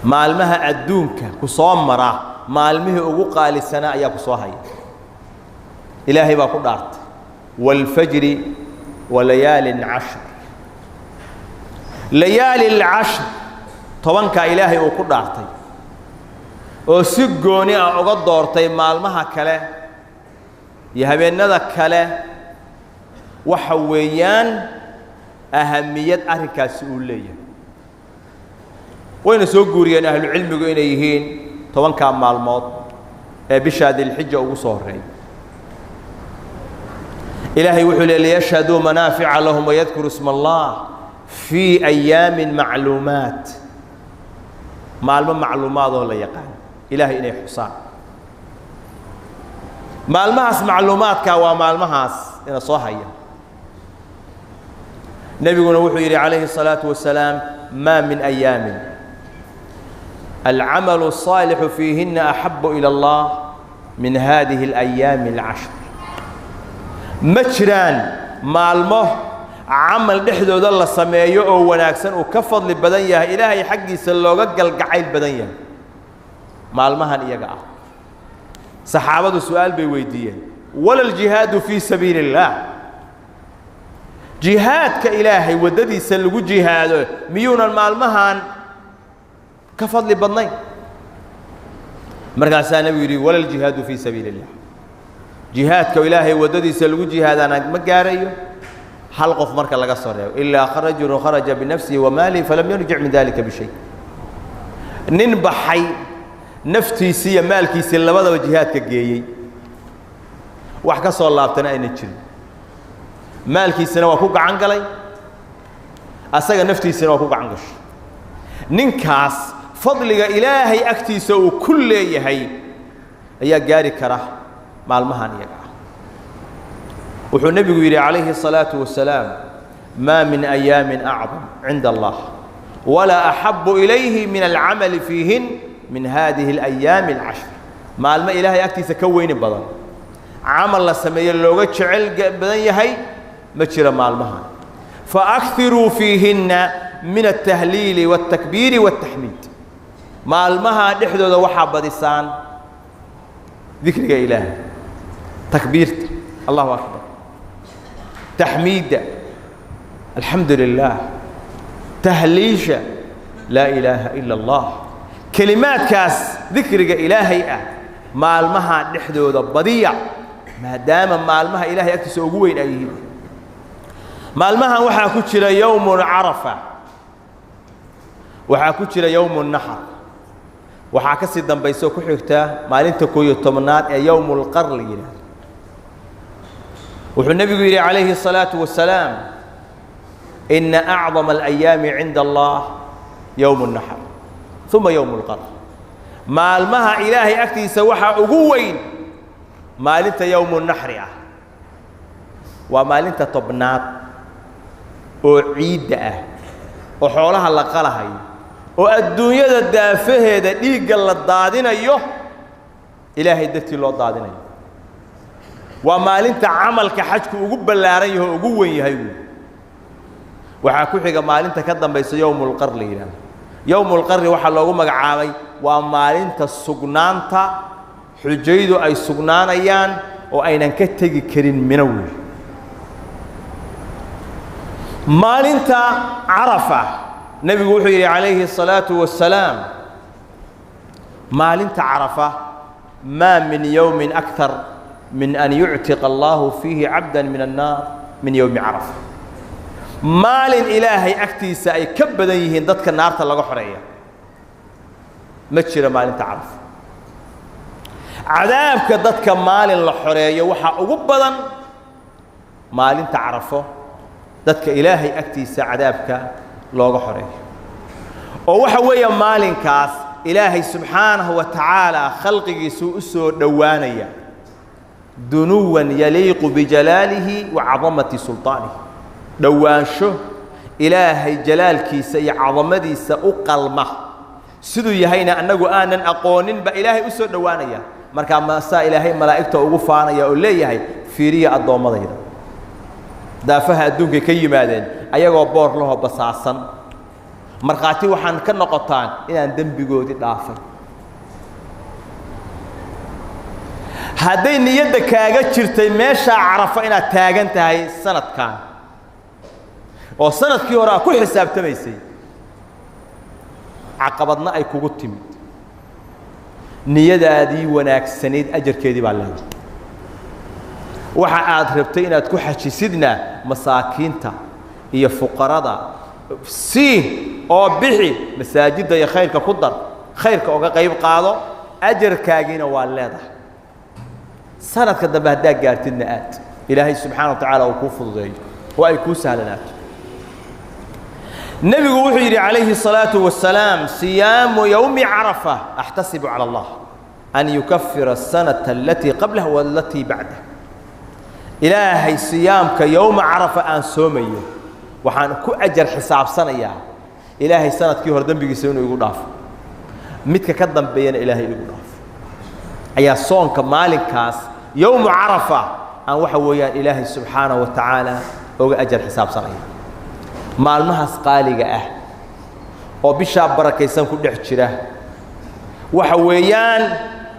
Maalmaha adduunka ku soo mara maalmihii ugu qaalisanaa ayaa ku soo haya. Ilaahay baa ku dhaartay, waalfajri wa layaalin cashr. Layaali alcashr, tobankaa Ilaahay uu ku dhaartay oo si gooni ah uga doortay maalmaha kale iyo habeennada kale, waxa weeyaan ahamiyad arrinkaasi uu leeyahay. Wayna soo guuriyeen ahlucilmigu inay yihiin 10-kaa maalmood ee bishaa Dilxija ugu soo horreeya. Ilaahay wuxuu le liyashhaduu manaafica lahum wayadkuru isma Allah fii ayaamin macluumaat, maalmo macluumaadoo la yaqaan Ilaahay inay xusaan. Maalmahaas macluumaadkaa waa maalmahaas ina soo haya. Nebiguna wuxuu yidhi calayhi الsalaaةu wasalaam: maa min ayaamin alcamalu الصaalixu fiihina axabu ilى اllah min hadihi اlayaami اlcashr. Ma jiraan maalmo camal dhexdooda la sameeyo oo wanaagsan uu ka fadli badan yahay, Ilaahay xaggiisa looga galgacayl badan yahay maalmahan iyaga ah. Saxaabadu su'aal bay weydiiyeen: wala aljihaadu fii sabiili اllaah? Jihaadka Ilaahay waddadiisa lagu jihaado miyuunan maalmahan ka fadli badnayn? Markaasaa nebigu yidhi: wala aljihaadu fii sabiili اllah. Jihaadka Ilaahay waddadiisa lagu jihaadaana ma gaarayo hal qof marka laga soo reebo, ilaa rajulu kharaja binafsihi wa maalihi falam yarjic min dalika bishay. Nin baxay, naftiisii iyo maalkiisii labadaba jihaadka geeyey, wax ka soo laabtana ayna jirin, maalkiisina waa ku gacan galay, asaga naftiisina waa ku gacan gashay, ninkaas fadliga Ilaahay agtiisa uu ku leeyahay ayaa gaari kara maalmahan iyaga ah. Wuxuu nebigu yidhi calayhi الsalaaةu wasalaam: maa min ayaamin acdam cinda allah walaa axabu ilayhi min alcamali fiihin min hadihi اlayaami اlcashr. Maalmo Ilaahay agtiisa ka weyni badan, camal la sameeyo looga jecel badan yahay ma jiro maalmahan. Faakiruu fiihinna min altahliili wاltakbiiri wاltaxmiid. Maalmaha dhexdooda waxaa badisaan dikriga Ilaahay, takbiirta, allahu akbar, taxmiidda, alxamdu lilah, tahliisha, laa ilaaha ila allah. Kelimaadkaas dikriga Ilaahay ah maalmaha dhexdooda badiya, maadaama maalmaha Ilahay agtiisa ugu weyn ay yihiin. Maalmahan waxaa ku jira yowmu carafa, waxaa ku jira yowmu naxar, waxaa ka sii dambaysa oo ku xigtaa maalinta 11aad ee yowmu lqar la yidhaahdo. Wuxuu nebigu yidhi calayhi الsalaaةu wasalaam: ina acdama alayaami cinda allah yowmu الnaxr uma yowmu اlqar. Maalmaha Ilaahay agtiisa waxaa ugu weyn maalinta yowmu naxri ah, waa maalinta 10aad oo ciidda ah oo xoolaha la qalahayo oo adduunyada daafaheeda dhiigga la daadinayo, Ilaahay dartii loo daadinayo. Waa maalinta camalka xajku ugu ballaaran yaho o ugu weyn yahay buui. Waxaa ku xiga maalinta ka dambaysa yowmulqar la yidhaahdo. Yowmulqarri waxaa loogu magacaabay waa maalinta sugnaanta xujaydu ay sugnaanayaan oo aynan ka tegi karin Mino wey. Maalinta Carafa nebigu wuxuu yidhi calayhi الsalaaةu wasalaam: maalinta Carafa maa min yowmin akar min an yuctiqa allahu fiihi cabda min annaar min yowmi Carafa. Maalin Ilaahay agtiisa ay ka badan yihiin dadka naarta laga xoreeya ma jiro maalinta Carafa. Cadaabka dadka maalin la xoreeyo waxaa ugu badan maalinta Carafo dadka Ilaahay agtiisa cadaabka looga xoreeyo, oo waxa weeye maalinkaas Ilaahay subxaanahu wa tacaala khalqigiisuu u soo dhowaanaya dunuwan yaliiqu bijalaalihi wa cadamati sulطaanihi, dhowaansho Ilaahay jalaalkiisa iyo cadamadiisa u qalma, siduu yahayna annagu aanan aqoonin ba Ilaahay u soo dhowaanaya. Markaa maasaa Ilaahay malaa'igta ugu faanaya oo leeyahay: fiiriya addoommadayda, daafaha adduunkay ka yimaadeen ayagoo boor lahoo basaasan Markhaati waxaan ka noqotaan inaan dembigoodii dhaafay. Hadday niyadda kaaga jirtay meeshaa Carafa inaad taagan tahay sanadkan oo sanadkii hore aad ku xisaabtamaysay, caqabadna ay kugu timid, niyadaadii wanaagsanayd ajarkeedii baa leedahay. Waxa aad rabtay inaad ku xajisidna masaakiinta iyo fuqarada sii oo bixi, masaajidda iyo khayrka ku dar, khayrka oga qayb qaado, ajarkaagiina waa leedahay. Sanadka dambe haddaad gaartidna aad Ilaahay subxaana wa tacaala uu kuu fududeeyo oo ay kuu sahlanaato. Nebigu wuxuu yidhi calayhi الsalaaةu wasalaam: siyaamu yowmi Carafa axtasibu calى Allah an yukafira asanata alatii qablah walatii bacdah. Ilaahay siyaamka yowma Carafa aan soomayo waxaan ku ajar xisaabsanayaa Ilaahay sanadkii hore dembigiisa inuu igu dhaafo, midka ka dambeeyana Ilaahay igu dhaafo. Ayaa soonka maalinkaas yowmu Carafa aan waxa weeyaan Ilaahay subxaanaه wa tacaala oga ajar xisaabsanaya. Maalmahaas qaaliga ah oo bishaa barakaysan ku dhex jira waxa weeyaan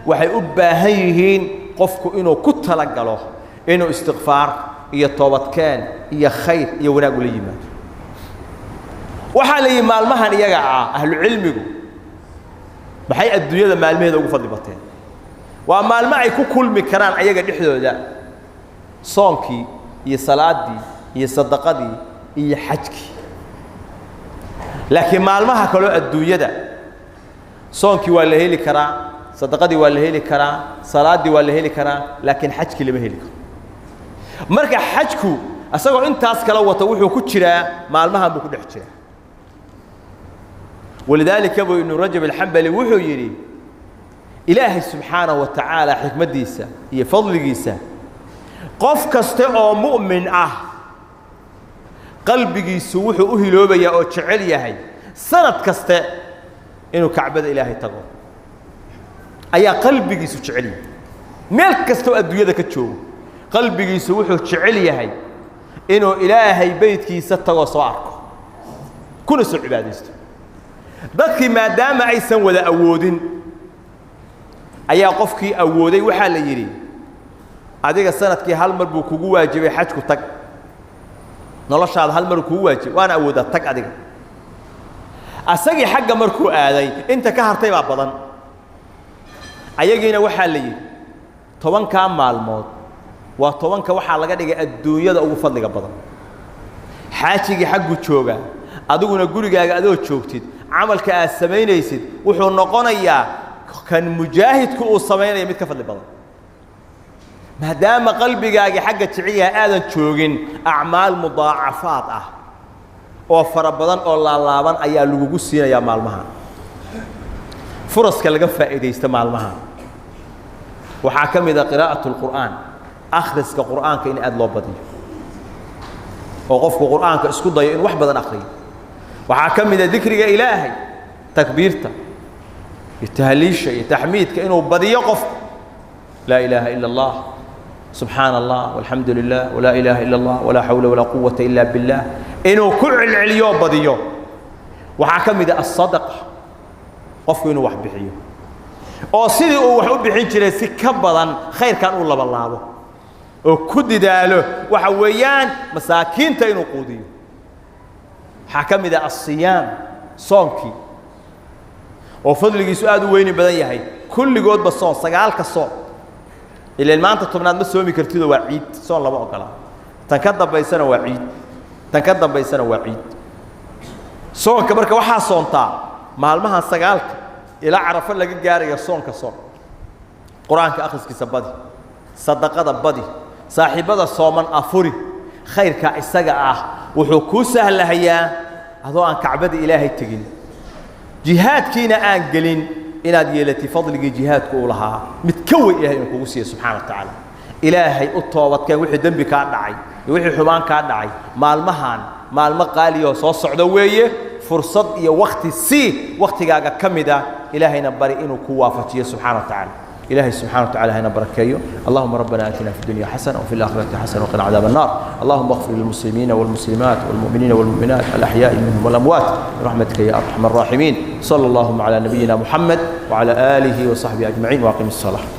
waxay u baahan yihiin qofku inuu ku talagalo inuu istikfaar iyo toobadkeen iyo khayr iyo wanaag ula yimaado. Waxaa la yidhi maalmahan iyaga ah ahlucilmigu maxay adduunyada maalmaheeda ugu fadli bateen? Waa maalmo ay ku kulmi karaan ayaga dhexdooda soonkii iyo salaaddii iyo sadaqadii iyo xajkii. Laakiin maalmaha kaloo adduunyada soonkii waa la heli karaa, sadaqadii waa la heli karaa, salaaddii waa la heli karaa, laakiin xajkii lama heli karo. Marka xajku isagoo intaas kala wata wuxuu ku jiraa maalmahan buu ku dhex jiraa. Walidaalika buu Ibnu Rajab Alxambali wuxuu yidhi: Ilaahay subxaanaه wa tacaala xikmaddiisa iyo fadligiisa, qof kaste oo mu'min ah qalbigiisu wuxuu u hiloobayaa oo jecel yahay sanad kaste inuu Kacbada Ilaahay tago ayaa qalbigiisu jecel yahay. Meel kastoo adduunyada ka joogo qalbigiisu wuxuu jecel yahay inuu Ilaahay beydkiisa tagoo soo arko kuna soo cibaadaysto. Dadkii maadaama aysan wada awoodin ayaa qofkii awooday waxaa la yidhi: adiga sanadkii hal mar buu kugu waajibay xajku, tag. Noloshaada hal mar kugu waajibay, waana awooddaa, tag adiga. Asagii xagga markuu aaday inta ka hartay baa badan. Ayagiina waxaa la yidhi 10-kaa maalmood waa 10-ka waxaa laga dhigay adduunyada ugu fadliga badan. Xaajigii xaggu jooga, adiguna gurigaaga adoo joogtid, camalka aad samaynaysid wuxuu noqonayaa kan mujaahidku uu samaynaya mid ka fadli badan, maadaama qalbigaagii xagga jecel yahay aadan joogin. Acmaal mudaacafaad ah oo fara badan oo laalaaban ayaa lagugu siinayaa maalmahan. Furaska laga faa'iidaysta maalmahan waxaa ka mid a qiraa'at اlqur'aan, akhriska Qur'aanka in aad loo badiyo oo qofku Qur'aanka isku dayo in wax badan akhriyo. Waxaa ka mid a dikriga Ilaahay, takbiirta iyo tahliisha iyo taxmiidka inuu badiyo qofku: laa ilaaha ila Allah, subxaana Allah, walxamdu lilah, walaa ilaaha ila Allah, walaa xawla walaa quwata ila billah, inuu ku celceliyo badiyo. Waxaa ka mid a asadaqa, qofku inuu wax bixiyo oo sidii uu wax u bixin jiray si ka badan khayrkan uu labalaabo oo ku didaalo, waxa weeyaan masaakiinta inuu quudiyo. Waxaa ka mid ah asiyaam, soonkii oo fadligiisu aad u weyni badan yahay. Kulligoodba soon, 9-ka soon, ilaan maanta 10-aad ma soomi kartidoo waa ciid, soon lama ogola. Tan ka dambaysana waa ciid, tan ka dambaysana waa ciid. Soonka marka waxaa soontaa maalmahan 9-ka ilaa Carafo laga gaarayo soonka soon, Qur-aanka akhriskiisa badi, sadaqada badi, saaxiibbada sooman afuri. Khayrkaa isaga ah wuxuu kuu sahlahayaa adoo aan Kacbada Ilaahay tegin, jihaadkiina aan gelin, inaad yeelatay fadligii jihaadku uu lahaa mid ka weyn Ilahay inuu kugu siiyo subxana wa tacaala. Ilaahay u toobadkeen wixii dembi kaa dhacay iyo wixii xumaan kaa dhacay. Maalmahan maalmo qaaliyoo soo socda weeye, fursad iyo wakti sii waktigaaga ka mid ah, Ilaahayna bari inuu ku waafajiyo subxana wa tacaala. Ilaahay subxana wa tacala hayna barakeeyo. Allahuma rabbana aatina fi dunya xasana wafi alaakhirati xasana waqina cadaab annar. Allahuma اغfir lilmuslimiina walmuslimaat walmu'miniina walmu'minaat alaxyaa'i minhum walamwaat birahmatika ya arxam arraaximiin. Sala allahuma cala nabiyina muxamed wcala aalihi wasaxbihi ajmaciin waaqim الsalaa.